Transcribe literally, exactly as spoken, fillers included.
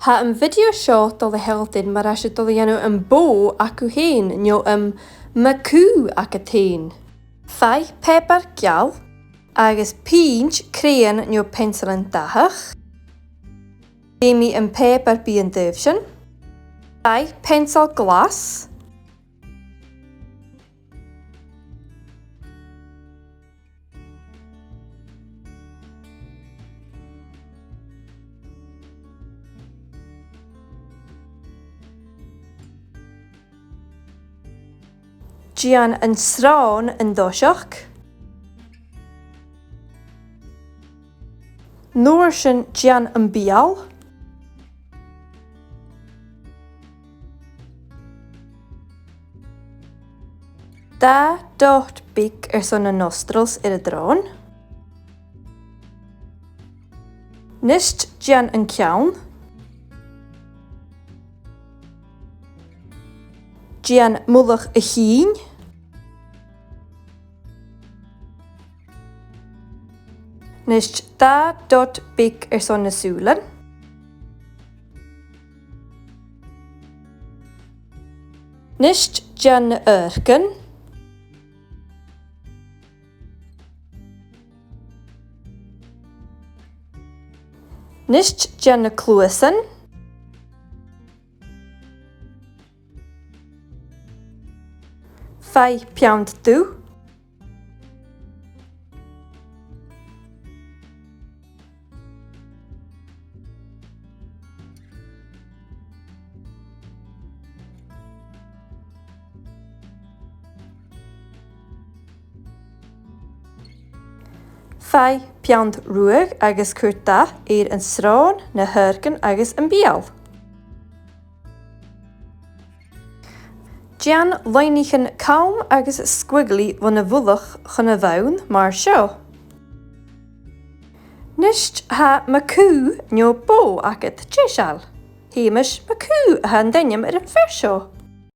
Tha am video seo a' dol a shealltainn mar a tha sibh a' dol a dhèanamh am bò agaibh fhèin, no am McCoo agad fhèin. Faigh pàipear geal agus pìos crayon no peansailean dathach. Feumaidh am pàipear a bhith an taobh sin. Faigh peansail glas. Dèan an sròn an toiseach. An uair sin dèan am beul. Dà dot beag airson na nostrils air an t-sròn. A-nis dèan an ceann. Dèan mullach a' chinn. A-nis dà dot beag airson na sùilean. A-nis dèan na h-adhaircean. A-nis dèan na cluasan. Faigh peant dubh. Faigh peant ruadh agus cuir dath air an sròn, na h-adhaircean agus am beul. Dèan loidhnichean calm agus squiggly bhon a' mhullach chun a' bhonn mar seo. A-nis tha McCoo no bò agad deiseil. Hamish McCoo a tha an t-ainm air an fhear seo.